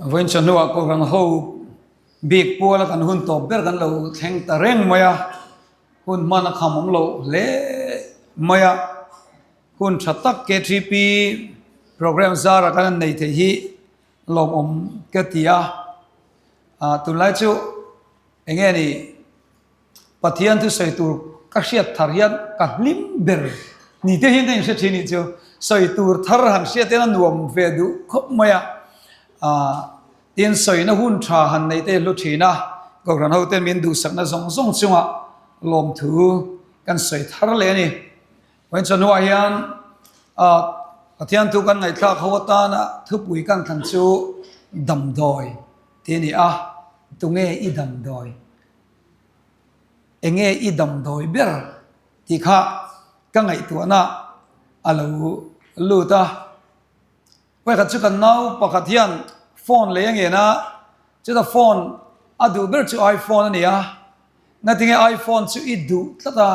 Vawiin chawhnuah Kohhran ho bik puala kan hun tawp ber kan lo thleng ta reng mai a, hun hman a kham awm loh hle mai a, hun tha tak KTP programme zara kan han nei theih hi lawmawm ka ti a, tunlai chu eng nge ni Pathian chu sawi tur ka hriat thar hian ka hlim ber ni te hian ka inhre thin nih chu. Sawi tur thar han hriat hian a nuam ve duh khawp mai a. Aaa tin sawina hun tha han neih te hi hlu thin a, Kohhran ho ten min duhsakna zawng zawng chungah lawmthu kan sawi thar leh a ni. Vawiin chawhnuah hian aaa Pathian thu kan ngaihthlak ho atana thupui kan thlan chu damdawi tih a ni a, tunge i damdawi? Enge i damdawi ber tih kha ka ngaihtuahna a lo lut a. Vawikhat chu kan nau pakhat hian phone lei a ngen a, chuta phone a duh ber chu iPhone a ni a. Ngatinge iPhone chu i duh tlat a,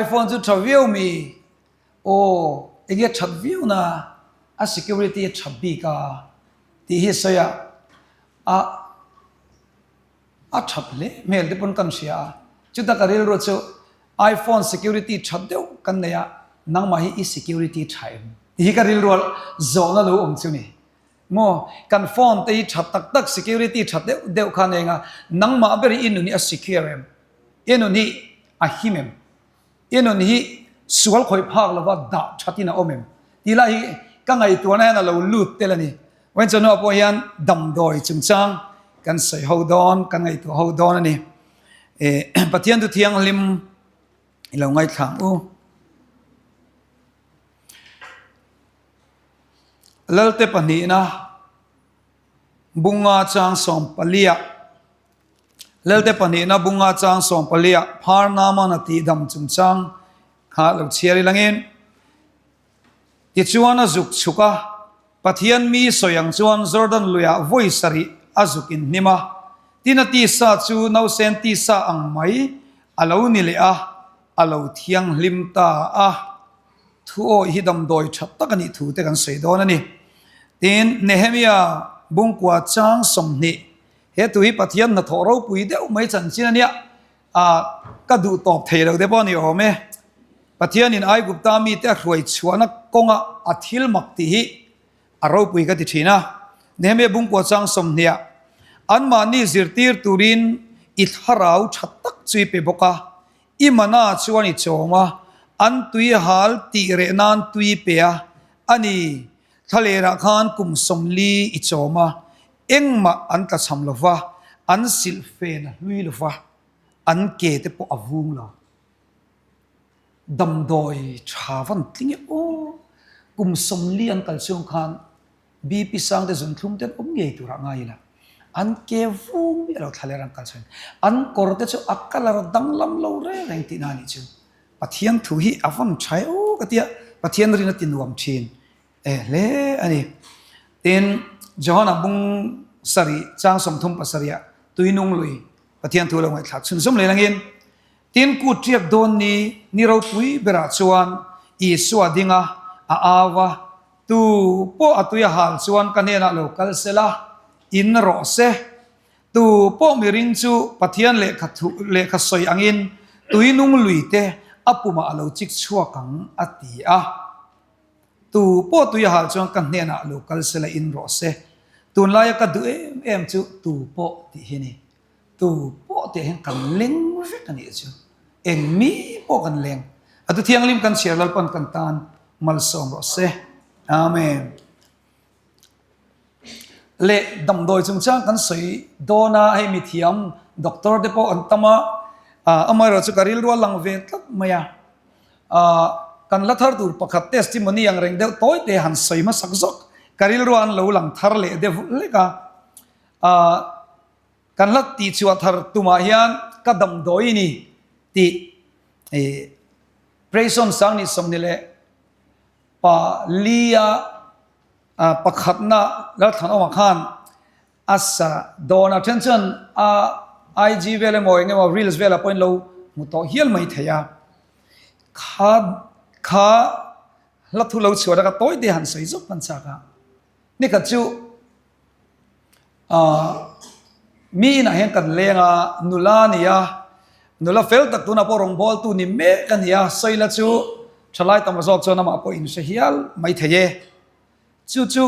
iPhone chu tha viau mi? Aw, enge that viau na, a security a tha bik a tih hi sawi a, a. A that hle hmel te pawn kan hria a, chuta ka rilru chu iPhone security tha deuh kan nei a, nangmah hi i security tha em? Tih hi ka rilru a zawhna lo awm chu ni. Maw, kan phone te hi tha tak tak security tha deuh deuh kha nei anga, nangmah ber hi i nun hi a secure em? I nun hi a him em? I nun hi sual khawih phak lova dah thatin a awm em? Tih lai hi ka ngaihtuahna hian a lo lut tel a ni. Vawiin chawhnuah pawh hian damdawi chungchang kan sawi ho dawn, kan ngaihtuah ho dawn a ni. Pathian thu thianghlim i lo ngaithla ang u. Lalte pahnihna bunga chang sawmpaliah Lelte pahnihna bunga chang sawmpaliah phar Naaman a tihdam chungchang kha lo chhiar i langin, Tichuan a zuk chhuk a, Pathian mi sawi ang chuan Jordan luiah vawi sarih a zuk inhnim a, tin a tisa chu nausen tisa ang mai a lo ni leh a, a lo thianghlim ta a. Thu awih hi damdawi tha tak a nih thu te kan sawi dawn a ni. Tin, Nehemia bungkua chang 20 He tu hi Pathian hnathawh ropui deuh mai chanchin a nia, ah ka duh tawp thei lo te pawh a ni awm e. Pathianin Aigupta mite a hruai chhuahna kawnga a thil mak tih hi a ropui ka ti thin a. Nehemia bungkua chang 20 anmahni zirtir turin i thlarau tha tak chu i pe bawk a, i mana chuan i chawm a, an tui hal tih reh nan tui pe a, a ni, thlalerah khan kum 40 i chawm a, Engmah an tlachham lo va, an silh fen a hlui lo va, an ke te pawh a vung lo. Damdawi tha van tling e aw! Kum 40 an kal chhung khan BP sang te zunthlum te an awm ngei turah ngai ila, an ke vung miah lo thlaler an kal chhuin. An kawr te chu a colour danglam lo reng reng tihna a nih chu. Pathian thu hi a van tha e aw ka tia, Pathian rin a ti nuam thin. E hle a ni. Tin, Johana bung sarih chang 37 ah tuinung lui Pathian thu lo ngaihthlak chhunzawm leh langin, Tin, kut riak dawn ni ni ropui berah chuan Isua ding a, a au a, Tu pawh a tui a hal chuan ka hnenah lo kal se la, in rawh se. Tu pawh miring chu Pathian lehkha thu lehkha sawi angin tuinung lui te a pumah a lo chik chhuak ang, a ti a. Tu pawh tui a hal chuan ka hnenah lo kal se la in rawh se. Tunlaia ka duh em em chu tu pawh tih hi a ni. Tu pawh tih ah hian kan leng vek a nih chu. Eng mi pawh kan leng. A tu thianghlim kan chhiar Lalpan kan tan malsawm rawh se. Amen. Leh damdawi chungchang kan sawi dawn a, hei mithiam doctor te pawh an tam a, amaherawhchu ka rilru a lang ve tlat mai a, kan la thar tur pakhat testimony ang reng deuh tawi te han sawi hmasak zawk ka rilru an lo lang thar leh deuh hlek a, kan la tihchhuah thar tumah hian ka damdawi ni tih Prayson Sangni 24 pakhatna Lalthlanawma khan a sa dawn a, then chuan a IG vel emaw eng emaw reels velah pawhin lo hmu tawh hial mai thei a, kha kha hla thu lo chhuah na kha tawi te han sawi zawk hman chak a, nikhat chu. Ahh mi inah hian kan leng a, nula a ni a, nula fel tak tunah pawh rawngbawltu ni mek a ni a, Sawila chu thalai tam zawk chuan amah pawh inhre hial mai thei e. Chu chu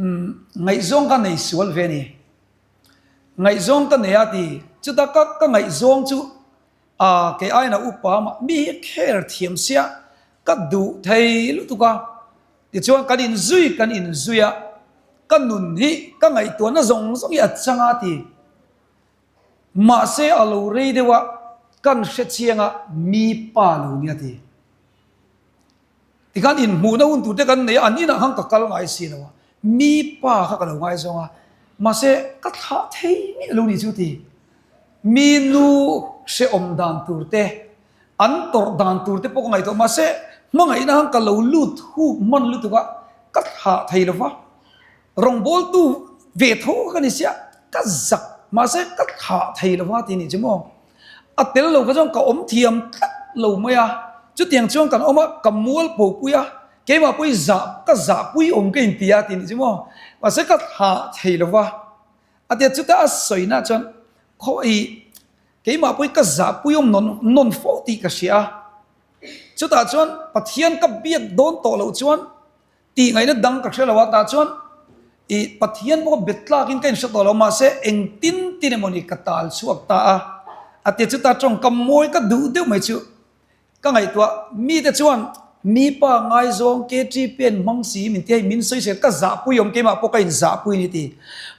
umm ngaihzawng ka nei sual ve a ni. Ngaihzawng ka nei a ti, chuta ka ka ngaihzawng chu ahh kei aiin a upa mah mi hi kher thiam sia ka duh thei lutuk a. Tichuan kan inzui kan inzui a, ka nun hi ka ngaihtuahna zawng zawng hi a chang a ti. Mahse a lo rei deuh a, kan hre chiang a, mi pa lo nia ti. Tikhan inhmuhna hun tur te kan nei a, an inah khan ka kal ngai si lo a, mi pa kha ka lo ngaizawng a, mahse ka thlah thei miah lo ni chu ti. Mi nu hrehawm dan tur te, an tawrh dan tur te pawh ka ngaihtuah mahse hmangaihna khan ka lo lut huk hman lutuk a, ka thlah thei lo va, rawngbawltu ve tho ka ni sia, ka zak mahse ka thlah thei lo va tih ni chu maw. A tel lo kha chuan ka awm thiam tlat lo mai a, chutiang chuan kan awm a, ka mual pho pui a, keimah pawh i zah ka zah pui awm ka inti a tih ni chu maw, mahse ka thlah thei lo va. A tia chuta a sawina chuan khaw i keimah pawh hi ka zahpui awm nawn nawn fo tih ka hria a, chutah chuan Pathian ka biak dawn tawh loh chuan tih ngaihna dang ka hre lo a, tah chuan i Pathian pawh bet tlakin ka inhre tawh lo mahse engtin tin emawni ka tal chhuak ta a, a tia chuta tawngkam mawi ka duh deuh mai chu. Ka ngaihtuah, mite chuan mi pa ngaizawng KTP an hmang si min ti hei min sawisel ka zahpui awm keimah pawh ka inzahpui ni ti.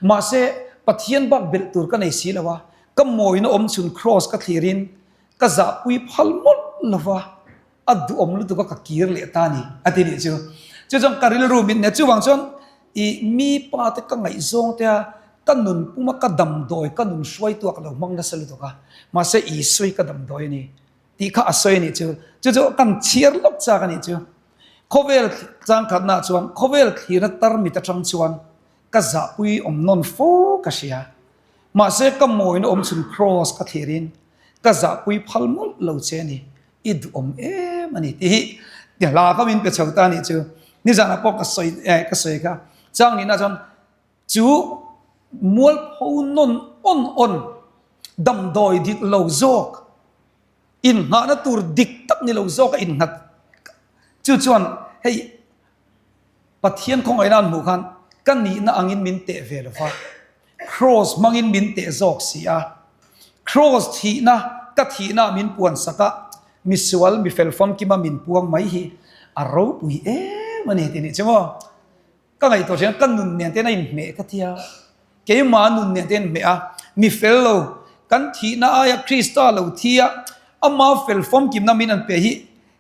Mahse Pathian bak belh tur ka nei si lo a, ka mawina awm chhun kraws ka thlirin ka zahpui phal mawlh lo va, a duhawm lutuk a ka kir leh ta ni a ti nih chu. Chu chuan ka rilru min hne chuvang chuan i mi pa te ka ngaihzawng te a ka nun puma ka damdawi ka nun hruaitu a ka lo hmang nasa lutuk a, mahse Isua hi ka damdawi a ni. Tih kha a sawi a nih chu. Chu chu kan chhiar lawk chak a nih chu. Khawvel changkhatnaah chuan khawvel thlirna tarmit atang chuan ka zahpui awm nawn fo ka hria. Mahse ka mawina awm chhun kraws ka thlirin ka zahpui phal mawlh lo che a ni. I duhawm em a ni tih hi ti hla kha min pe chho ta a nih chu. Nizanah pawh ka sawi eh ka sawi kha. Chang nihna chuan Chu mualpho nawn awn awn, damdawi dik lo zawk, innghahna tur dik tak ni lo zawk a innghat. Chu chuan hei Pathian khawngaihna an hmuh khan ka nihna angin min teh ve lo va, kraws hmangin min teh zawk si a. Kraws thihna, ka thihna min puan sak a, misual, mifel famkima min puang mai hi a ropui em a ni tih nih chu maw. Ka ngaihtuah ṭhin a, ka nun nen ten a inhmeh ka ti a, keimah nun nen ten a inhmeh a, mi fel lo, kan thihna aia Krista lo thi a, ama fel famkimna min an pe hi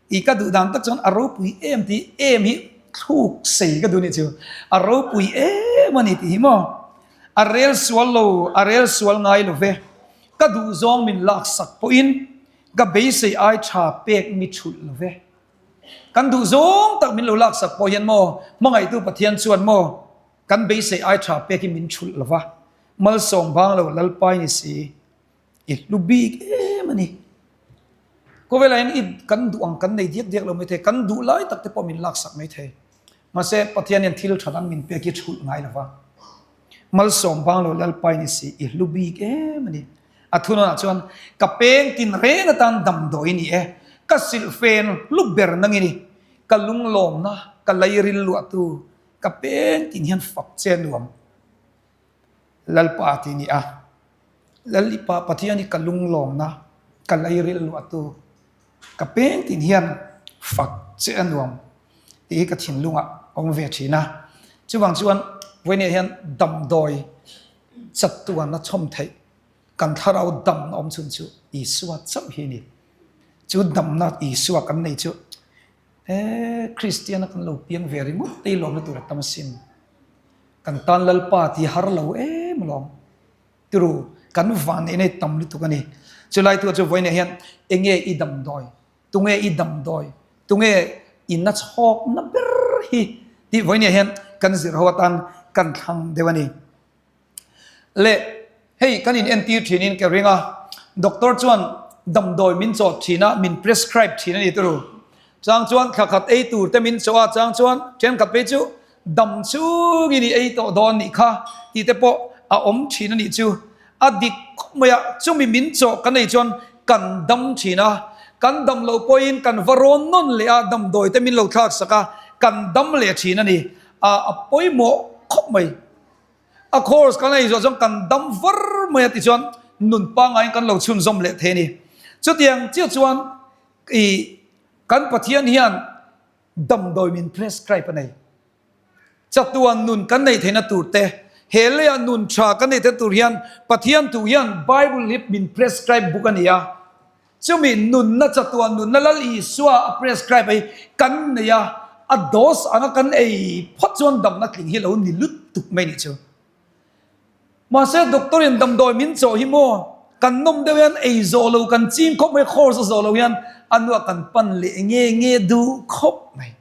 i ka duh dan tak chuan a ropui em tih em hi thluk sei ka duh nih chu, a ropui em a ni tih hi maw, a rel sual lo, a rel sual ngai lo ve, ka duh zawng min laksak pawhin ka beisei ai ṭha pek mi ṭhulh lo ve. Kan duh zawng tak min lo laksak pawh hian maw, hmangaihtu Pathian chuan maw kan beisei ai tha pek hi min thulh lo va, malsawm vang lo Lalpai ni si, i hlu bik em a ni. Khawvelah hian i kan duh ang kan nei diak diak lo mai thei, kan duh lai tak te pawh min laksak mai thei. Mahse Pathian hian thil tha dang min pek hi thulh ngai lo va. Malsawm vang lo Lalpai ni si, i hlu bik em a ni. A thunawnah chuan, Ka peng tin reng atan damdawi ni e, ka silhfen hlu ber nang i ni, ka lunglawmna, ka lairil luahtu, ka peng tin hian fak che nuam Lalpa tih ni a. Lalipa Pathian hi ka lunglawmna, ka lairil luahtu, ka peng tin hian fak che a nuam tih hi ka thinlungah awm ve thin a. Chuvang chuan vawinia hian damdawi chatuan a chhawm theih kan thlarau damna awm chhun chu Isua chauh hi a ni. Chu damna Isua kan nei chu he Kristiana kan lo piang ve ringawt te hi lawmna tur a tam asin. Kan tan Lalpa tih har lo em alawm. Tiru, kan vanneihna hi tam lutuk a ni. Chulai tu chu vawiinah hian enge i damdawi, tunge i damdawi, tunge i na chhawkna ber hi tih vawiinah hian kan zir ho atan kan thlang deuh a ni. Leh hei kan in entir thin in ka ring a, doctor chuan damdawi min chawt thin a, min prescribe thin a ni turu. Chang chuan thla khat ei tur te min chawh a, chang chuan thenkhat phei chu. Dam chungin i ei tawh dawn nih kha tih te pawh a awm thin a nih chu. A dik khawp mai a, chumi min chawh kan ei chuan kan dam thin a, kan dam loh pawhin kan va rawn nawn leh a, damdawi te min lo thlak sak a, kan dam leh thin a ni. A a pawimawh khawp mai. A course kan ei zawh chuan kan dam var mai a tichuan nun pangaiin kan lo chhunzawm leh thei a ni. Chutiang chiah chuan i kan Pathian hian damdawi min prescribe a nei. Chatuan nun kan neih theihna tur te, he leiah nun tha kan neih theihna tur hian Pathian thu hian Bible hi min prescribe book a ni a. Chumi nunna chatuan nunna Lal Isua a prescribe hi kan nei a, a dose anga kan ei phawt chuan damna tling hi lo ni lutuk mai nih chu. Mahse doctor in damdawi min chawh hi maw kan nawm deuh hian ei zawh lo kan ching khawp mai, course a zawh lo hian a nuah kan pan leh nge nge duh khawp mai.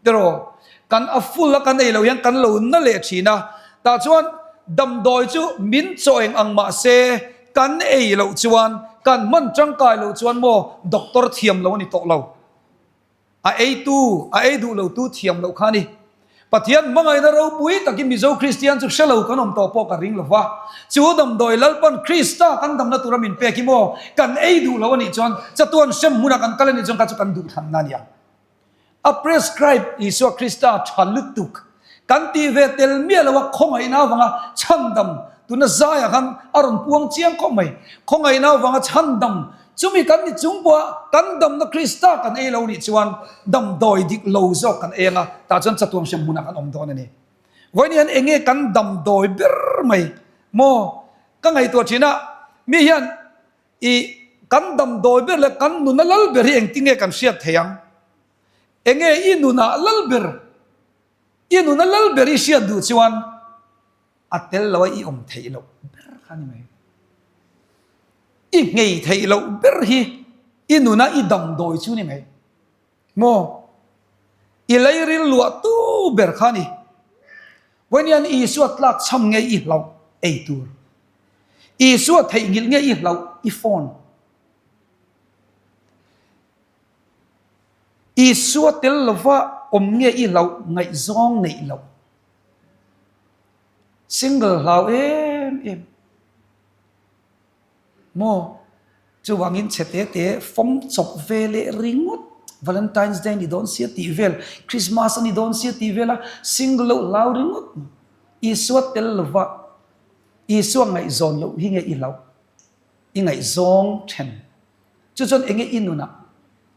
Tiraw? Kan a full a kan ei loh hian kan lo na leh thin a, tah chuan damdawi chu min chaw eng ang mahse kan ei loh chuan kan hman tangkai loh chuan maw doctor thiam lo a ni tawh lo. A eitu, a ei duh lotu thiam loh kha a ni. Pathian hmangaihna ropui takin Mizo Kristian chu hre lo kan awm tawh pawh ka ring lo va. Chu damdawi Lalpan Krista kan damna tura min pek hi maw kan ei duh lo a nih chuan chatuan hrem hmunah kan kal a nih chuan kha chu kan duhthlanna a ni ang. A prescribe Isua Krista tha lutuk kan tih ve tel miah lo a, khawngaihna avanga chhandam tuna zaiah khan a rawn puang chiang khawp mai. Khawngaihna avanga chhandam chumi kan ni chung pawha kan damna Krista kan ei lo nih chuan damdawi dik lo zawk kan ei anga tah chuan chatuan hrem hmunah kan awm dawn a ni. Vawiin hian eng nge kan damdawi ber mai maw? Ka ngaihtuah thin a, mi hian I kan damdawi ber leh kan nuna lal ber hi engtin nge kan hriat thei ang? Enge i nunah lal ber? I nuna lal ber i hriat duh chuan a tel lo a i awm theih loh ber kha ni mai. I nghei theih loh ber hi i nuna i damdawi chu ni mai. Maw? I leiril luah tu ber kha ni. Vawiin hian Isua tlak chham nge i hlauh ei tur? Isua theihnghilh nge i hlauh i phone? Isua tel lova awm nge i hlauh ngaihzawng neih loh? Single hlau em em. Maw? Chuvangin chhe te te fawm chawp ve leh ringawt, Valentine's Day a ni dawn sia tih vel, Christmas a ni dawn sia tih vel a single loh hlau ringawt. Isua tel lova Isua ngaihzawn loh hi nge i hlauh? I ngaihzawng then. Chu chuan enge i nunah?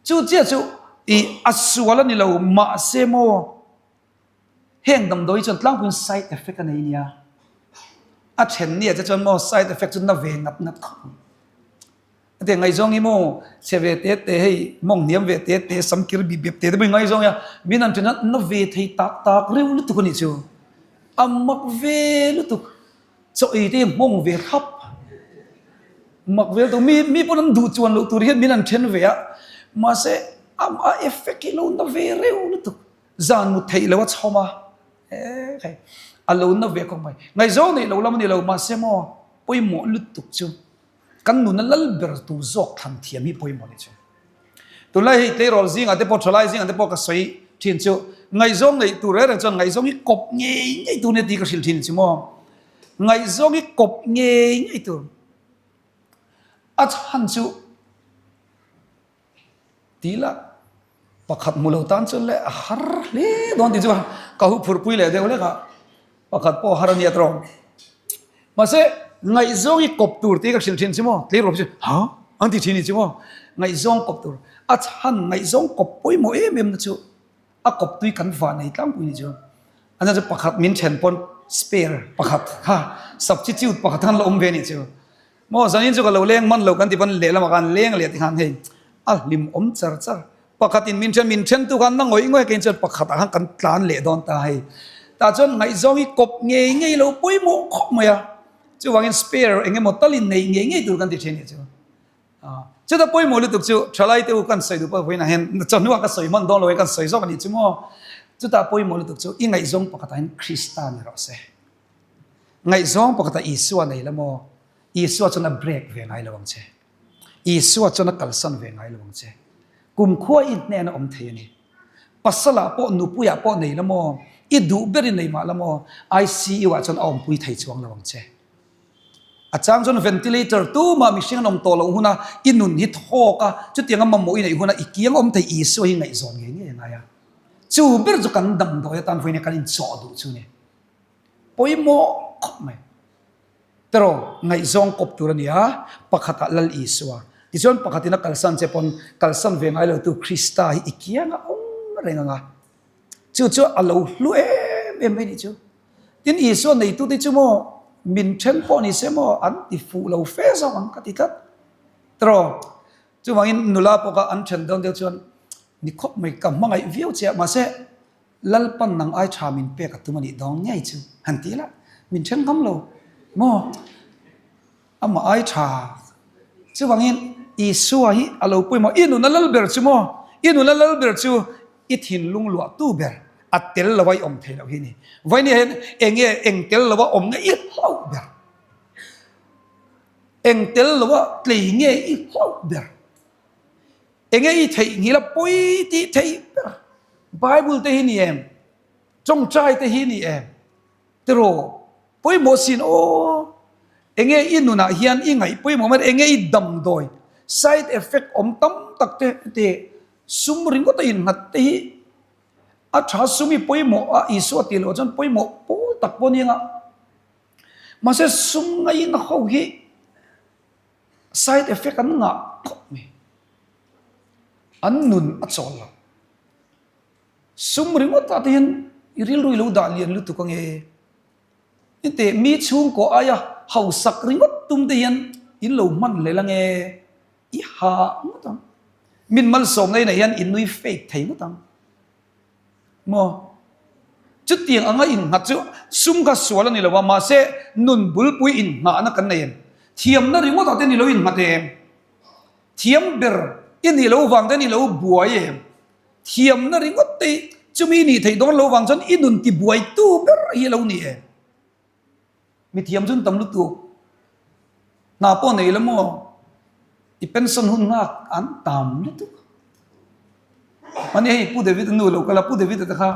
Chu chiah chu i a sual a ni lo, mahse maw? Heng damdawi chuan tlangpuiin side effect a nei nia. A then nia che chuan maw side effect chu na ve ngat ngat khawp ang. A ti ngaihzawng hi maw chhe ve te te hei mawng hniam ve te te sam kir bip bip te te pawh i ngaihzawng hi a min an then a na ve thei tak tak reuh lutuk a nih chu. A mak ve lutuk. Chaw ei te hi nghawng ve thlap. Mak ve lutuk mi mi pawn an duh chuan loh tur hian min an then ve a mahse a effect hi lo na ve reuh lutuk. Zan mut theih lo a chhawm a, he hei a lo na ve khawp mai. Ngaihzawng neih lo lam a ni lo, mahse maw pawimawh lutuk chu kan nuna lal ber tur zawk thlan thiam hi pawimawh ni chu. Tunlai hei tleirawl zingah te pawh thalai zingah te pawh ka sawi thin chu ngaihzawng neih tur reng reng chuan ngaihzawng hi kawp ngei ngei tur nia tih ka hrilh thin chu maw. Ngaihzawng hi kawp ngei ngei tur. A chhan chu Ti la, pakhat hmu lo tan chuan leh a har hle dawn tih chu ka hu phurpui leh deuh hlek a, pakhat pawh a har a nia tawng. Mahse, ngaihzawng hi kawp tur tih ka hrilh thin chu maw, tleirawl chu ha an ti thin ni chu maw, ngaihzawng kawp tur, a chhan ngaihzawng kawp pawimawh em em na chu a kawp tui kan vah nei tlangpui ni chu. A chhan chu pakhat min then pawn spare pakhat kha substitute pakhat khan la awm ve ni chu. Maw zanin chu ka lo leng man lo kan ti pawn lehlamah khan leng leh ti khan hei a hlim awm char char. Pakhatin min then min then tu khan na ngawih ngawih keiin chuan pakhatah khan kan tlan leh dawn ta hei. Tah chuan ngaihzawng hi kawp ngei ngei lo pawimawh khawp mai a. Chuvangin spare eng emaw talin nei ngei ngei tur kan ti thin nih chu. Chuta pawimawh lutuk chu thalai te u kan sawi duh pawh vawiinah hian chawhnuah ka sawi hman dawn lo e kan sawi zawk a nih chu maw. Chutah pawimawh lutuk chu i ngaihzawng pakhatah hian Krista ni rawh se. Ngaihzawng pakhatah Isua nei la maw? Isua chuan a break ve ngai lo ang che. Isua chuan a kalsan ve ngai lo ang che. Kumkhua i hnena awm thei a ni. Pasalah pawh nupuiah pawh nei la maw? I duh ber i nei mah la maw? ICU ah chuan a awmpui thei chuang lo ang che. A chang chuan ventilator tumah mihring an awm tawh loh huna i nun hi thawk a, chutianga mamawh i neih huna i kiang awm thei Isua hi ngaihzawn ngei ngei a ngai a. Chu ber chu kan damdawi atan vawiin kan inchawh duh chu ni. Pawimawh khawp mai. Teraw, ngaihzawng kawp tur a ni a, pakhatah Lal Isua. Tichuan pakhatin a kalsan che pawn kalsan ve ngai lotu Krista hi i kiang a awm reng ang a. Chu chu a lo hlu em em mai nih chu. Tin Isua neitute chu maw min then pawh ni se maw an ti fuh lo fe zawk ang ka ti tlat. Teraw, chuvangin nula pawh kha an then dawn deuh chuan ni khawp mai ka hmangaih viau che a, mahse Lalpan nang ai tha min pek a tum a nih dawn ngei chu han ti la, min then ngam lo maw? Amah ai tha. Chuvangin Isua hi a lo pawimawh, i nuna lal ber chu maw? I nuna lal ber chu i thinlung luahtu ber, a tel lova i awm thei loh hi a ni. Vawinia hian eng nge eng tel lova awm nge i hlauh ber? Eng tel lova tlei nge i hlauh ber? Enge i theihnghilh a pawi tih theih ber? Bible te hi ni em? Tawngtai te hi ni em? Tiraw pawimawh sin aw. Enge i nunah hian i ngaih pawimawh mai enge i damdawi side effect awm tam tak te te sum ringawt a innghat te hi a tha sum i pawimawh a Isua tih loh chuan pawimawh pawl tak pawh a ni ang a. Mahse sum ngaihna ho hi Side effect an ngah khawp mai. An nun a chawl lo. Sum ringawt ah te hian i rilru i lo dah lian lutuk ange. I teh mi chhungkaw aia hausak ringawt tum te hian in lo hman hlel ange. I ha ngawt ang. Min malsawmna inah hian i nui fake thei ngawt ang. Maw? Chutiang anga innghat chu sum kha sual a ni lo a, mahse nun bulpui innghahna kan nei em? Thiamna ringawt ah te ni lo innghat em? Thiam ber i nih loh vang te ni lo buai em? Thiamna ringawt te chumi i nih theih dawn loh vang chuan i nun tibuaitu ber hi a lo ni em? Mi thiam chu an tam lutuk. Hna pawh nei la maw? I pension hun nghak an tam lutuk. Mahni hei Pu David a nu lo kal a, Pu David a te kha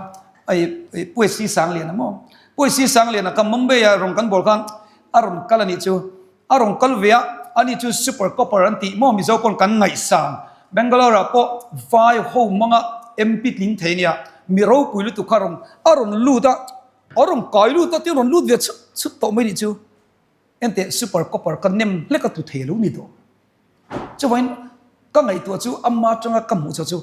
ei Pu SC Sangliana maw? Pu SC Sangliana kha Mumbai ah rawn kan bawl khan a rawn kal a nih chu. A rawn kal ve a, ani chu Super Copper an tih maw Mizo pawn kan ngaihsan. Bangalore ah pawh vai ho hmanga MP tling thei a nia. Mi ropui lutuk kha a rawn a rawn lut a. A rawn kai lut a, tin rawn lut ve chhut chhut tawh mai nih chu. Enteh super copper ka nem hlek a tu thei lo ni tawh. Chuvangin ka ngaihtuah chu amma atanga ka hmuh chhuah chu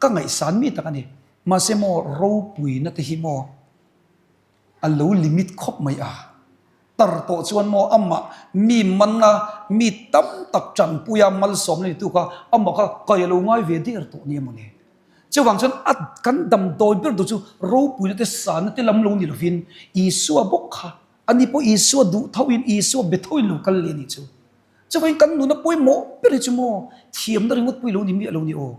ka ngaihsan mi tak a ni. Mahse maw ropuina te hi maw a lo limit khawp mai a. Tar tawh chuan maw amah mi manna mi tam tak tanpuia malsawmna ni tu kha amah kha kai a lo ngai ve der tawh nia mawni. Chuvang chuan a kan damdawi ber tur chu ropuina te sanna te lam lo ni lovin Isua bawk kha ani pawh Isua duh thoin Isua be thoin lo kal leh a nih chu. Chuvangin kan nuna pawimawh ber hi chu maw thiamna ringawt pawh i lo ni miah lo ni aw.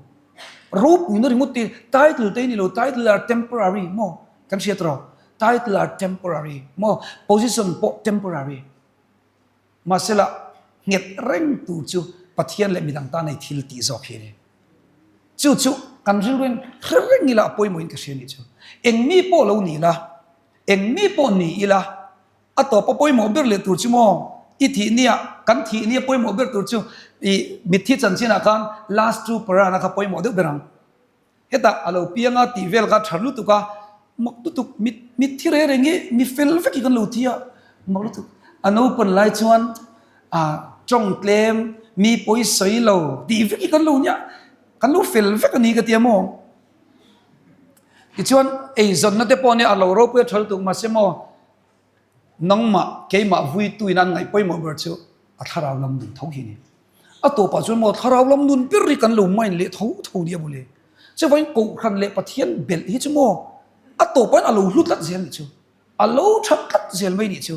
Ropuina ringawt te title te hi ni lo title are temporary maw kan hriat rawh title are temporary maw position pawh temporary. Mahsela, nghet reng tur chu Pathian leh midang tan ei thil tih zawk hi a ni. Chu chu kan rilruin hre reng ila a pawimawhin ka hria nih chu. Eng mi pawh lo ni ila, eng mi pawh ni ila, a tawpa pawimawh ber leh tur chu maw i thih nia, kan thih nia pawimawh ber tur chu i mitthi chanchinah khan last two parana kha pawimawh deuh ber ang. Hetah a lo piang a tih vel kha tha lutuk a, mak lutuk mit mitthi reng reng hi mi fel vek hi kan lo thi a, mak lutuk. A naupan lai chuan ah tawng tlem mi pawi sawi lo tih vek hi kan lo nia, kan lo fel vek a ni ka ti a maw. Tichuan eizawnna te pawh nia a lo ropui a tha lutuk mahse maw Nangmah, keimah vuituin an ngaih pawimawh ber chu a thlarau lam nun tho hi a ni. A tawpah chuan maw thlarau lam nun ber hi kan lo mind leh tho tho nia mawle. Chuvangin Kohhran leh Pathian belh hi chu maw a tawpah hian a lo hlu tlat zel nih chu. A lo tha tlat zel mai nih chu.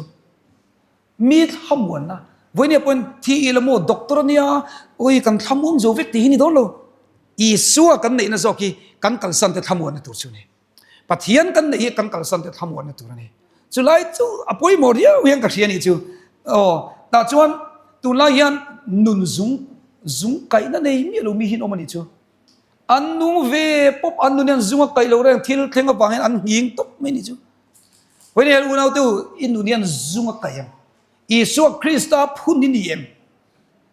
Mi thlamuanna, vawinia pawhin thi ila maw doctor a nia, awi kan thlamuang zo vek tih hi ni dawn lo. Isua kan neihna zawk hi kan kalsan te thlamuanna tur chu a ni. Pathian kan neih hi kan kalsan te thlamuanna tur a ni. Chulai chu a pawimawh riau hian ka hria a nih chu. Aw, tah chuan tunlai hian nun zung zung kaihna nei miah lo mi hi an awm a nih chu. An nung ve pawp, an nun hian zung a kaih lo reng, thil thleng avangin an nghing tawp mai ni chu. Vawiin hian unaute u, i nun hian zung a kaih em? Isua Krista phun i ni em?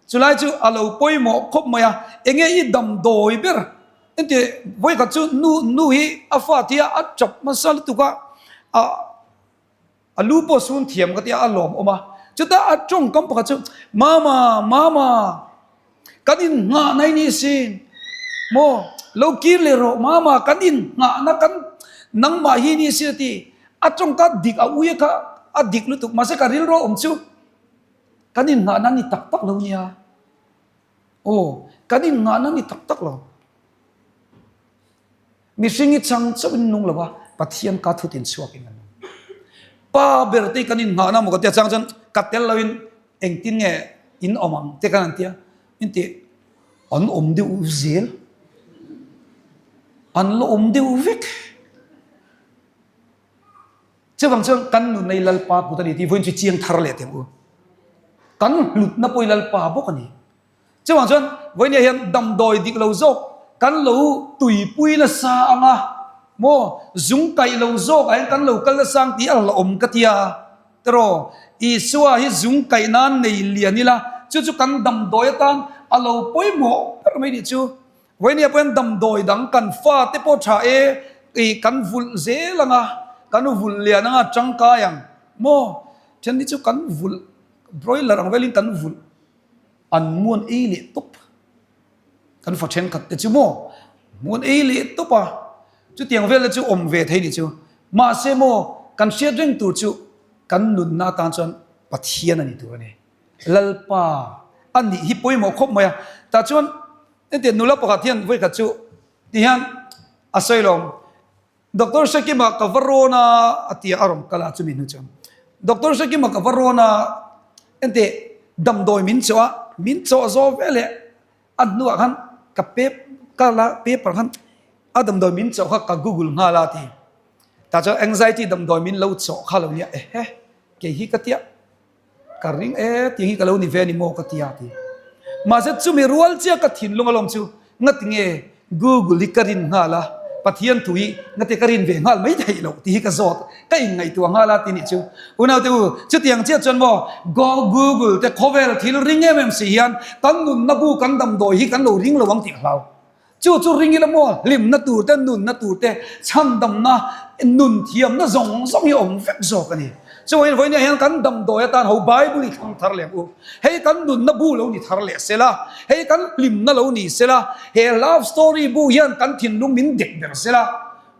Chulai chu a lo pawimawh khawp mai a, enge i damdawi ber? Engti vawikhat chu nu nu hi a fa tia a tap hmasa lutuk a, a A lu pawh sun thiam ka tia a lawm awm a, chutah a tawngkam pakhat chu, Mama, Mama, kan innghahna i ni sin, maw, lo kir leh rawh, Mama, kan innghahna kan nangmah hi ni sin a ti. A tawngka dik a ui kha a dik lutuk, mahse ka rilru awm chu kan innghahna ni tak tak lo nia. Aw, kan innghahna ni tak tak lo. Mihring hi chang chauhin nung lo a, Pathian ka thutin chhuakin a nung. Pa ber te hi kan inngahna maw ka tia chang chuan ka tel loin engtin nge in awm ang te khan an tia. Min ti an awm deuh zel, an la awm deuh vek. Chuvang chuan kan nunna hi Lalpa kut a ni tih vawiin chu chiang thar leh teh ang u. Kan hlutna pawh hi Lalpa bawk a ni. Chuvang chuan vawinia hian damdawi dik lo zawk kan lo tuipui nasa ang a, maw zung kaih lo zawk ah hian kan lo kal nasa ang tih a hlauhawm ka ti a, tiraw Isua hi zung kaih nan nei lian ila chu chu kan damdawi atan a lo pawimawh ber mai nih chu. Vawinia pawh hian damdawi dang kan fate pawh tha e ih kan vulh zel ang a, kan vulh lian ang a tangkai ang maw then hi chu kan vulh broiler ang velin kan vulh. An muan ei leh tawp. Kan fa thenkhat te chu maw muan ei leh tawp a, chutiang vel te chu awm ve thei nih chu. Mahse maw kan hriat reng tur chu kan nunna atan chuan Pathian a ni tur a ni. Lalpa a nih hi pawimawh khawp mai a. Tah chuan engtiang nula pakhat hian vawikhat chu ti hian a sawi lo. Doctor Hrekima ka va rawn a, a ti a, a rawn kal a chumi hnu chuan. Doctor Hrekima ka va rawn a, enteh damdawi min chawh a, min chawh zawh ve leh a hnuah khan ka pep ka la paper khan a damdawi min chawh kha ka google nghal a a ti. Tah chuan anxiety damdawi min lo chawh kha lo nia, ehe kei hi ka tia. Ka ring e tih hi ka lo ni ve a ni maw ka ti a ti. Mahse chumi rual chiah ka thinlung alawm chu ngati nge Google hi ka rin nghal a, Pathian thu hi ngati ka rin ve nghal mai theih loh tih hi ka zawt ka inngaihtuah nghal a ti nih chu. Unaute u, chutiang chiah chuan maw Google te khawvel thil ring em em si hian kan nunna bu kan damdawi hi kan lo ring lo ang tih ka hlau. Chu chu ring ila maw hlimna tur te, nunna tur te, chhandamna, nun thiamna zawng zawng hi awm vek zawk a ni. Chuvangin vawiin hian kan damdawi atan ho Bible hi thlang thar leh ang u. Hei kan nunna bu lo ni thar leh se la, hei kan hlimna lo ni se la, he love story bu hian kan thinlung min dek ber se la,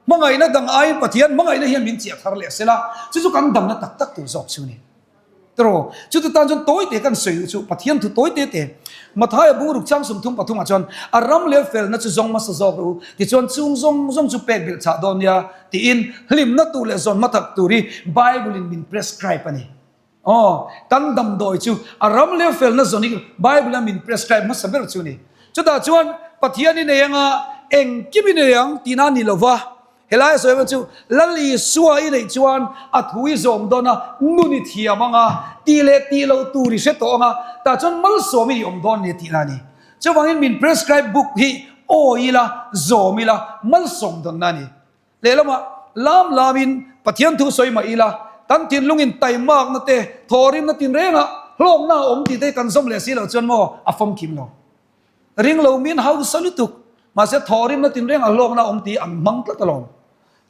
hmangaihna dang aiin Pathian hmangaihna hian min chiah thar leh se la, chu chu kan damna tak tak tur zawk chu a ni. Tiraw, chuti tan chuan tawi te kan sawi duh chu Pathian thu tawi te te. Mathaia bungruk chang 30 pathumah chuan a ram leh felna chu zawng hmasa zawk rawh u, tichuan chung zawng zawng chu pek belh chah dawn nia tiin hlimna tur leh zawn hmathak tur hi Bible in min prescribe a ni. Aw, kan damdawi chu a ram leh felna zawn hi Bible a min prescribe hmasa ber chu a ni. Chutah chuan Pathian i nei anga engkim i nei ang tihna a ni lova, Helai a sawi erawh chu Lal Isua i neih chuan a thu i zawm dawn a, nun i thiam ang a, tih leh tih loh tur i hre tawh ang a, tah chuan malsawm i awm dawn ni tihna a ni. Chuvangin min prescribe book hi aw ila, zawm ila, malsawm dawnna a ni. Lehlamah lam lamin Pathian thu sawi mah ila, kan thinlungin taimakna te, thawhrimna tinrengah hlawkna a awm tih te hi kan zawm leh si loh chuan maw a famkim lo. Ring lo min hausa lutuk, mahse thawhrimna tinreng a hlawkna a awm tih an hmang tlat alawm.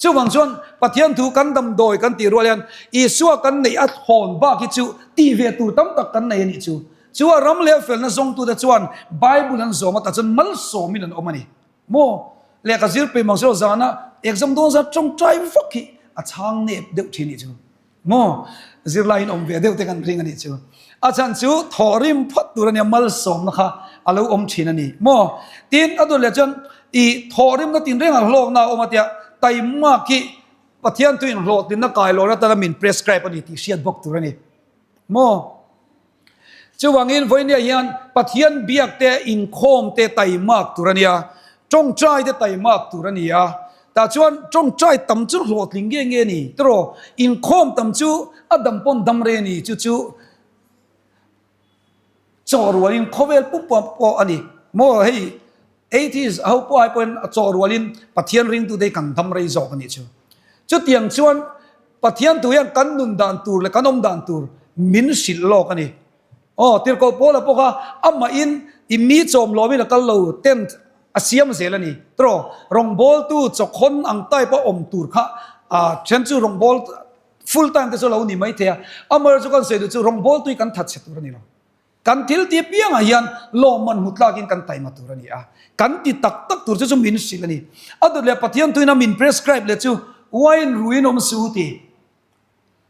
Chuvang chuan Pathian thu kan damdawi kan tih rual hian Isua kan neih a thawn bak hi chu tih ve tur tam tak kan nei a nih chu. Chu a ram leh felna zawngtute chuan Bible an zawm atah chuan malsawmin an awm a ni. Maw? Lehkha zir pe mang silo zana exam dawn zan tawngtai vak hi a chhang nep deuh thin nih chu. Maw? Zirlaiin awm ve deuh te kan ring a nih chu. A chhan chu thawhrim phawt tur a nia, malsawmna kha a lo awm thin a ni. Maw? Tin, a dawt leh chuan i thawhrimna tinrengah hlawkna a awm a tia, taimak hi Pathian tuin hlawhtlinna kailawn atanga min prescribe a ni tih hriat bawk tur a ni. Maw? Chuvangin vawinia hian Pathian biak te inkhawm te taimak tur a nia, tawngtai te taimak tur a ni a. Tah chuan tawngtai tam chu hlawhtling nge nge ni tiraw? Inkhawm tam chu a dam pawn dam rei a ni, chu chu chaw rualin khawvel pumpa pawh a ni maw hei. Atheist ho pawh ai pawhin a chaw rualin Pathian ringtute hi kan dam rei zawk a nih chu. Chutiang chuan Pathian tu hian kan nun dan tur leh kan awm dan tur min hrilh lawk a ni. Aw, Tirhkoh Paula pawh kha amahin i mi chawm lawmin a kal lo, tent a siam zel a ni. Tiraw, rawngbawltu chawkhawn ang type a awm tur kha a then chu rawngbâwl full time te chu a lo ni maithei a, amaherawhchu kan sawi duh chu rawngbawltu hi kan thatchhe tur a ni lo. Kan thil ti apiangah hian lawmman hmu tlakin kan taima tur a ni a, kan ti tak tak tur chu chu min hrilh a ni. A dawt leh Pathian tuina min prescribe leh chu wine ruin awm suh u ti.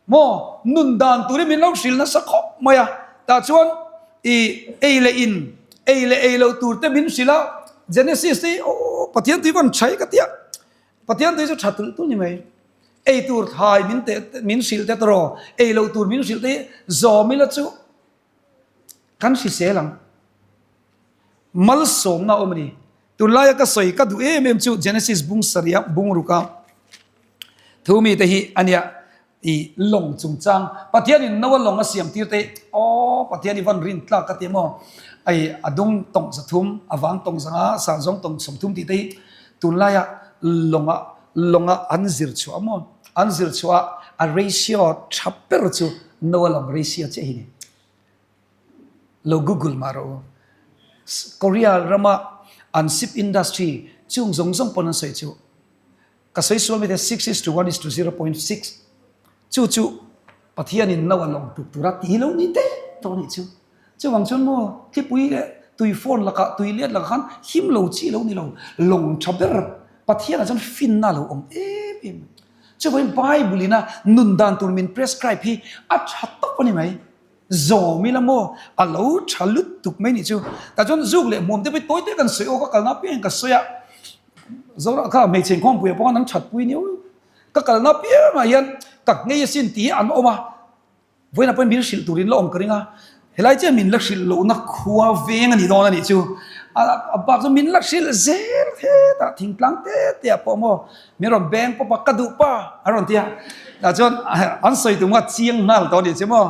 Maw? Nun dan turin min lo hrilh nasa khawp mai a, tah chuan i ei leh in, ei leh ei loh tur te min hrilh a, Genesis te hi aw Pathian tui van tha hi ka tia, Pathian tui chu tha tulh tulh ni mai, ei tur thlai min teh min hrilh te tawh, ei loh tur min hrilh te hi zawm ila chu kan hrisel ang. Malsawmna a awm a ni. Tunlaia ka sawi ka duh em em chu Genesis bung sarih a bung ruk a thu mite hi a nia i lawng chungchang Pathianin Noa lawng a siam tir te hi aw Pathian i van rin tlak ka ti maw ai a dung tawng 300 a vang tawng 500 san zawng tawng 30 tih te hi tunlaia lawnga lawnga an zir chhuah maw an zir chhuah a ratio tha ber chu Noa lawng ratio chiah hi ni. Lo google mah rawh u. Korea rama an ship industry chung zawng zawng pawn an sawi chu ka sawi sual mai te 6 is to 1 is to 0.6 chu chu Pathianin no a lawng tuk tura ti lo ni te tawh anih chu. Chuvang chuan maw thlipui leh tui phone lakah tui let lakah khan him lo chi lo ni lo lawng tha ber Pathianah chuan finna a lo awm em em. Chuvangin Bible ina nun dan tur min prescribe hi a tha tawp a ni mai. Zawm ila maw? A lo tha lutuk mai nih chu. Tah chuan zuk leh hmuam te pawh tawi te kan sawi aw ka kalna apiangin ka sawi a. Zoram kha hmeichhe inkhawmpuiah pawh khan an that pui nia. Ka kalna apiangah hian ka nghei asin tih hi an awm a. Vawiinah pawhin min hrilh turin la awm ka ring a. Helai chiah min la hrilh lohna khua veng a ni dawn a nih chu. A bak chu min la hrilh zel hetah thingtlang te te ah pawh maw min rawn beng pawp a ka duh pa a rawn ti a. Tah chuan an sawi tum kha chiang nghal tawh a nih chu maw.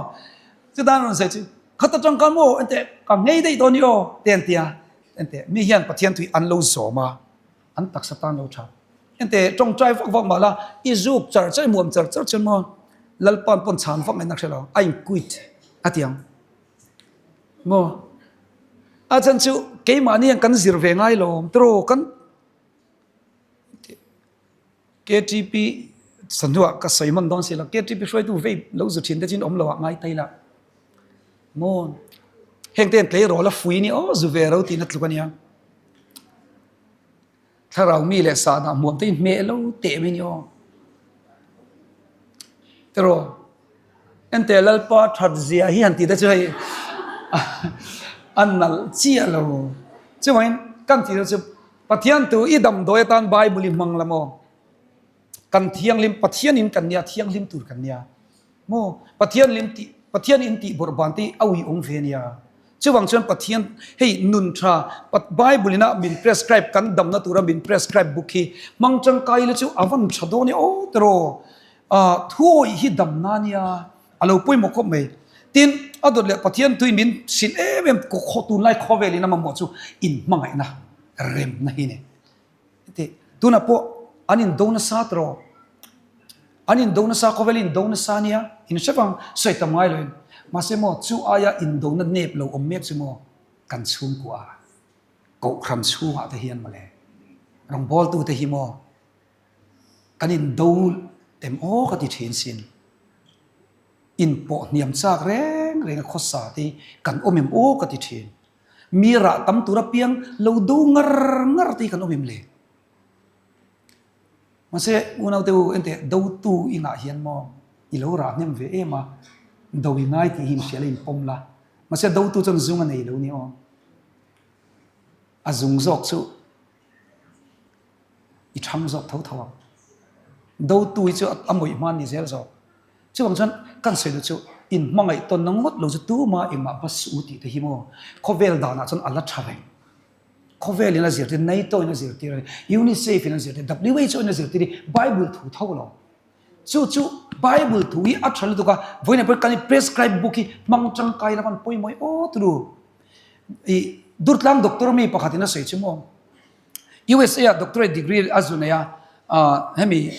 Chutan an rawn sawi chu khat atang khan maw enteh ka nghei daih tawh a ni aw te an ti a. Enteh mi hian Pathian tui an lo zawm a an taksa tan lo tha. Enteh tawngtai vak vak mah la i zuk char char i muam char char chuan maw Lalpa'n pawn chhan vak ngaihna hre lo a in quit a ti ang maw. A chhan chu keimahni hian kan zir ve ngai lo awm tawh kan KTP sanhnuah ka sawi hman dawn si lo KTP hruaitu vei lo zu thin te chin awm lo ah ngai tai la maw heng te hian tleirawl a fui ni aw zu ve ro tihna tluk a nia. Thlarau mi leh sahdah hmuam te hi hmeh lo teh mai ni aw. Tiraw, enteh Lalpa that zia hi han tih te chu hei a nalh chiah lo. Chuvangin kan tih te chu Pathian tu i damdawi atan Bible i hmang la maw? Kan thianghlim, Pathian in kan nia, thianghlim tur kan nia. Maw? Pathian lim tih, Pathian in tih bawrh ban te hi a ui awm ve nia. Chuvang chuan Pathian hei nun tha, Bible ina min prescribe kan damna tura min prescribe book hi hmang tangkai ila chu a van tha dawn e aw tiraw. Ah thuawih hi damna nia, a lo pawimawh khawp mai. Tin, a dawt leh Pathian tui min hrilh em em tunlai khawvel in a mamawh chu inhmangaihna remna hi ni. Tih tunah pawh an indo nasa tawh an indo nasa khawvel indo nasa nia in hre vang sawi tam ngai loin mahse maw chu aia indona nep lo awm mek chu maw kan chhungkua kohhran chhungah te hian mawle rawngbawltu te hi maw kan indo em aw ka ti thin sin inpawh hniam chak reng reng a khawsa te hi kan awm em aw ka ti thin. Mi rah tam tur apiang lo do ngar ngar te hi kan awm em le? Mahse, unaute u, enteh, dotu inah hian maw i lo rah hnem ve em a, do i ngai tih hi inhria la inpawm la. Mahse, dotu chuan zung a nei lo ni aw. A zung zawk chu i thang zawk tho tho ang. Dotu hi chu a mawih hma ni zel zawk. Chuvang chuan kan sawi duh chu inhmangaih tawnna ngawt lo chu tuma engmah va suh u tih te hi maw khawvel danah chuan a la tha reng. Khawvelin a zirtir, NATO in a zirtir a ni, UNICEF in a zirtir, WHO in a zirtir hi Bible thu tho lo. Chu chu Bible thu hi a tha lutuk a, vawiinah pawh kan i prescribe book hi hmang tangkai la kan pawimawih awt ru. I Durtlang doctor mi pakhatin a sawi chu maw. USA ah doctorate degree a zu nei a, hemi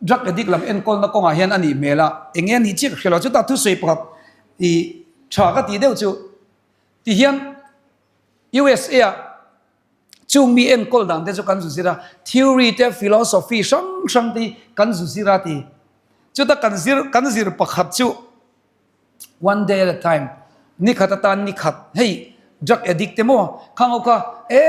drug addict lam enkawlna kawngah hian a nih hmel a, eng nge a nih chiah ka hria lo. Chutah thusawi pakhat i tha ka tih deuh chu ti hian USA ah chung mi enkawl dan te chu kan zu zir a, theory te philosophy hrang hrang te hi kan zu zir a ti. Chuta kan zir kan zir pakhat chu One day at a time, ni khat atan ni khat, hei drug addict te maw khang ho kha e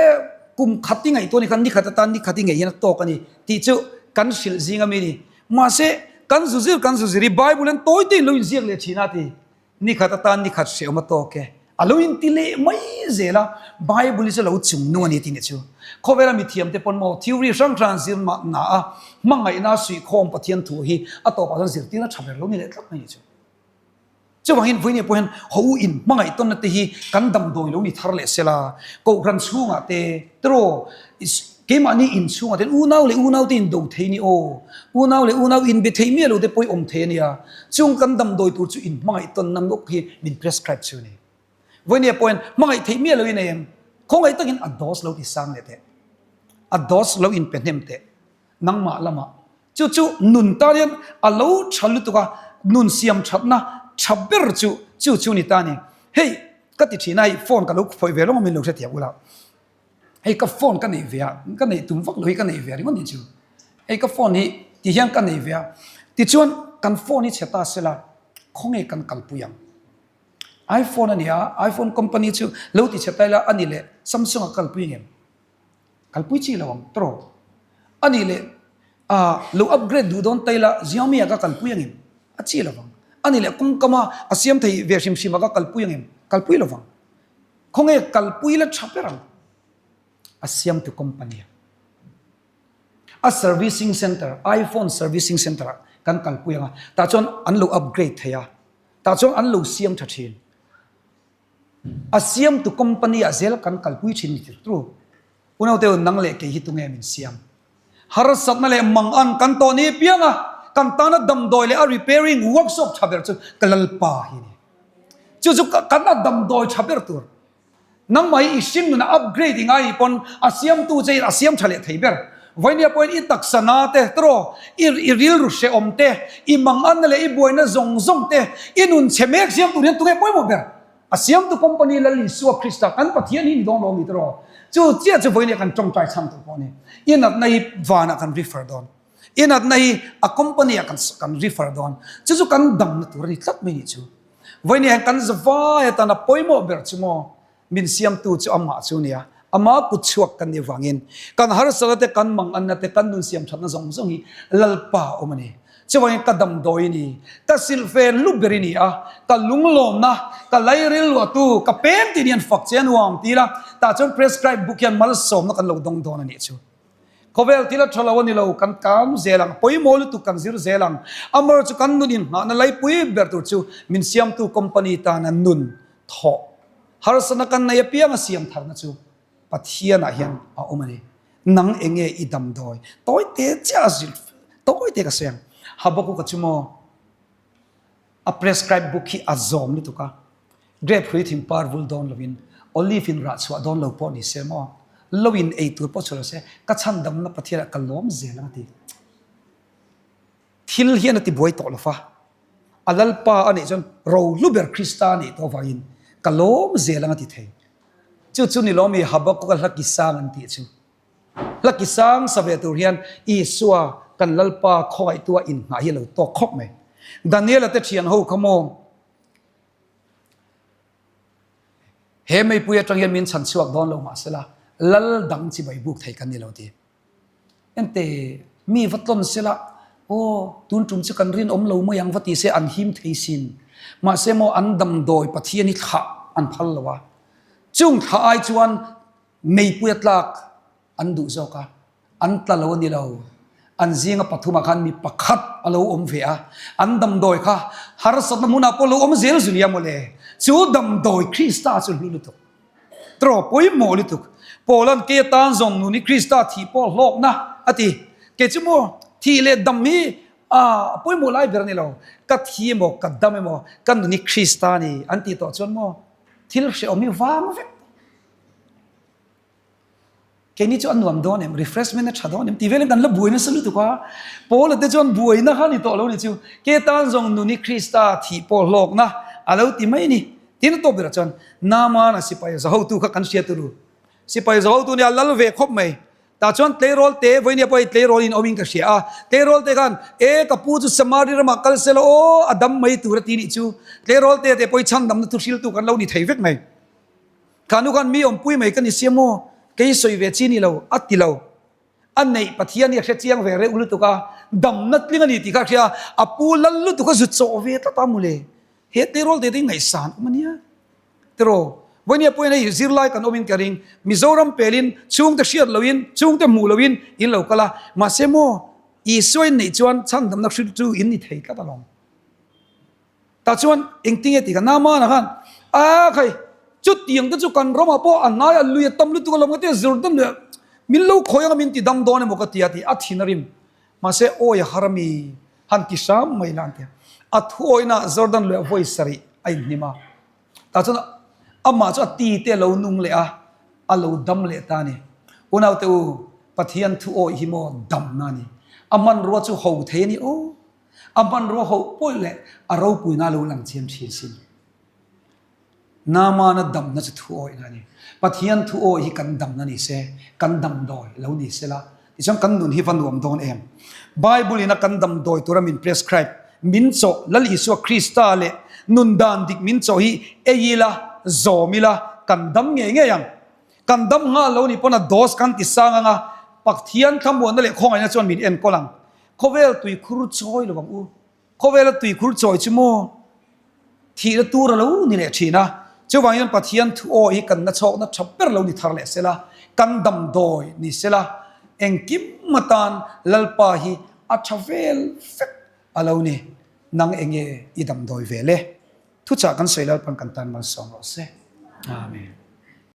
kum khat i ngaihtuah ni khan ni khat atan ni khat i ngeih hian a tawk a ni tih chu kan hrilh zing a mi ni. Mahse kan zu zir kan zu zir hi Bible hian tawi te in lo inziak leh thin a ti. Ni khat atan ni khat hreawm a tawk e. A lo inti leh mai zel a, Bible hi chu lo chung nu a ni tih ni chu. Khawvela mithiam te pawn maw theory hrang hrang an zir mah na a, hmangaihna suihkhawm Pathian thu hi a tawpah chuan zirtirna tha ber lo ni leh tlat mai ni chu. Chuvangin vawiin pawh hian ho u in hmangaih tawnna te hi kan damdawi lo ni thar leh sela, Kohhran chhungah te, tiraw, keimahni in chhungah te unau leh unau te in do thei ni aw, unau leh unau in be thei miah lo te pawh i awm thei a nia, chung kan damdawi tur chu in hmangaih tawnna ngawk hi min prescribe chu a ni. Vawiin pawh hian hmangaih theih miah lo in em, khawngaih takin a dose lo ti sang leh teh, a dose lo in pe hnem teh, nangmah lamah Chu chu nun tan hian a lo tha lutuk a, nun siam thatna tha ber chu chu chu ni ta a ni. Hei ka ti thin a, hei phone ka lo khawih ve lawng a min lo hrethiam ula. Hei ka phone ka neih ve a, ka neih tum vak lo hi ka neih ve a ringawt ni chu. Hei ka phone hi ti hian ka neih ve a, tichuan kan phone hi chhe ta sela khawnge kan kalpui ang. Iphone a ni a, iPhone company chu lo ti chhe ta ila a ni leh Samsung a kalpui ngem. Kalpui chi lo ang tawh. A nih leh ah lo upgrade duh dawn ta ila Xiaomi ah ka kalpui angem? A chi lo vang. A nih leh kawngkam a a siam thei ve hrim hrim ah ka kalpui angem? Kalpui lo vang. Khawnge kalpui la tha ber ang? A siamtu company ah. A servicing center, iPhone servicing center ah kan kalpui ang a. Tah chuan an lo upgrade thei a. Tah chuan an lo siam tha thin. A siamtu company ah zel kan kalpui thin ni tir tru. Unaute u nang leh kei hi tunge min siam? Harsatna leh mangan kan tawh ni piang a, kan tana damdawi leh a repairing workshop tha ber chu ka Lalpa hi a ni. Chu chu kan a damdawi tha ber tur. Nangmah hi i hring nuna upgrade i ngai pawn a siamtu che in a siam tha leh thei ber. Vainia pawhin i taksa na te tawraw, i i rilru hrehawm te, i manganna leh i buaina zawng zawng te, i nun chhe mek siam tur hian tunge pawimawh ber? A siamtu company Lal Isua Krista kan Pathian hi ni dawn lo mi tawraw? Chu chiah chu vawinia kan tawngtai chhan tur pawh a ni. I natna hi vanah kan refer dawn. I natna hi a company ah kan kan refer dawn. Chu chu kan damna tur a ni tlat mai nih chu. Vawinia hian kan zavai atana pawimawh ber chu maw? Min siamtu chu amah chu nia, ama kut chhuak kan nih vangin kan harsatna te, kan manganna te, kan nun siam thatna zawng zawng hi Lalpa awm a ni. Chuvangin ka damdawi ni, ka silhfen lu ber i ni a, ka lunglawmna, ka lairil luahtu, ka peng tih ni an fak che a nuam ti ila, tah chuan prescribe book hian malsawmna kan lo dawng dawn a nih chu. Khawvel thil a tha lo a ni lo, kan kam zel ang, pawimawh lutuk kan zir zel ang. Amar chu kan nun inghahna laipui ber tur chu min siamtu company tana nun thawh harsatna kan nei apiang a siam tharna chu Pathianah hian a awm a ni. Nang enge i damdawi tawi te chiah a zir tawi te ka sawi ang. Habakkuk-a chu maw a prescribe book hi a zawm lutuk a, grape hrui thing par vul dawn lovin olive in rah chhuah dawn lo pawh ni se maw, lo in ei tur pawh chhuah lo se ka chhandamna Pathianah ka lawm zel ang a ti. Thil hian a ti buai tawh lo fa. A Lalpa a nih chuan rohlu ber Krista a nih tawh avangin ka lawm zel ang a ti thei. Chu chu ni lawmi Habakkuk-a hla ki sang an tih chu. Hla ki sang sa ve tur hian Isua kan Lalpa khawngaihtua inngah hi a lo tawk khawp mai. Daniela te thian ho kha maw he meipui atang hian min chhan chhuak dawn lo mahsela lal dang chibai buk thei kan ni lo ti. Ente, mi va tlawn sela, Aw, tun tum chu kan rinawm lo mai ang va ti se an him thei sin. Mahse maw an damdawi Pathian hi thlah an phal lo a. Chung thlah ai chuan meipui a tlak an duh zawk a, an tla lo a ni lo. An zinga pathumah khan mi pakhat a lo awm ve a, an damdawi kha harsatna hmunah pawh lo awm zel zu nia mawle. Chu damdawi Krista chu hlu lutuk. Tawh pawimawh lutuk. Paula'n kei atan zawng nun hi Krista thih pawh hlawkna a ti. Kei chu maw thih leh dam hi a pawimawh lai ber a ni lo. Ka thi emaw ka dam emaw ka nun hi Krista a ni an tih tawh chuan maw thil hrehawm hi vang vek tawh. Keini chu a nuam dawn em? Refreshment a tha dawn em? Tih velin kan la buai nasa lutuk a. Paula te chuan buaina kha a ni tawh lo ni chu. Ke tan zawng nuni Krista thih pawh hlawkna a lo ti mai a ni. Tin a tawp berah chuan Naamana sipai zahotu kha kan hria turu. Sipai zahotu nia lal ve khawp mai. Tah chuan tleirawl te, vawinia pawh hei tleirawl in awmin ka hria a. Tleirawl te khan, E ka pu chu Samari ramah kal sela aw, a dam mai tur a ti nih chu. Tleirawl te te pawh hi chhandamna thu hriltu kan lo ni thei vek mai. Kha nu khan mi awmpui mai ka ni sia maw? Kei sawi ve chi ni lo, a ti lo. A neih Pathian hi a hre chiang ve reuh lutuk a, damna tling a ni tih kha a hria a, a pu lal lutuk a zu chawh ve tlat a mawle. He tleirawl te te hi ngaihsan awm a nia. Tiraw, vawinia pawhin hei zirlai kan awmin ka ring, Mizoram pelin chhungte hriat loin, chhungte hmuh loin in lo kal a, mahse maw Isua in neih chuan chhandamna hrilh chu in ni thei tlat alawm. Tah chuan engtinge tih kha Naamana khan, A khai, chutiang te chu kan ramah pawh a hnai a lui a tam lutuk alawm ka ti a, Jordan leh min lo khawi anga min ti dam dawn emaw ka ti a tih a thin a rim. Mahse awi a har ami han ti hram mai la an ti a. A thuawina Jordan luiah vawi sarih a inhnim a. Tah chuan amah chu a ti te a lo nung leh a, a lo dam leh ta a ni. Unaute u, Pathian thuawi hi maw damna a ni. A hmanrua chu ho thei a ni aw. A hmanrua hoh pawih leh a ropuina lo lang chiam thin sin. Naamana damna chu thuawihna a ni. Pathian thuawih hi kan damna ni se, kan damdawi lo ni se la, tichuan kan nun hi va nuam dawn em? Bible in a kan damdawi tura min prescribe, min chawh, Lal Isua Krista leh nun dan dik min chawh hi ei ila, zawm ila, kan dam ngei ngei ang. Kan dam nghal lo nih pawn a dose kan ti sang ang a, Pathian thlamuanna leh khawngaihna chuan min enkawl ang. Khawvel tuikhur chawi lo ang u. Khawvela tuikhur chawi chu maw thihna tur a lo ni leh thin a. Chuvangin Pathian thu aw hi kan nachhawkna tha ber lo ni thar leh sela, kan damdawi ni sela, engkim atan Lalpa hi a tha vel vek a lo ni. Nang enge i damdawi vel e? Thuchah kan sawi Lalpan kan tan malsawm rawh se. Amen.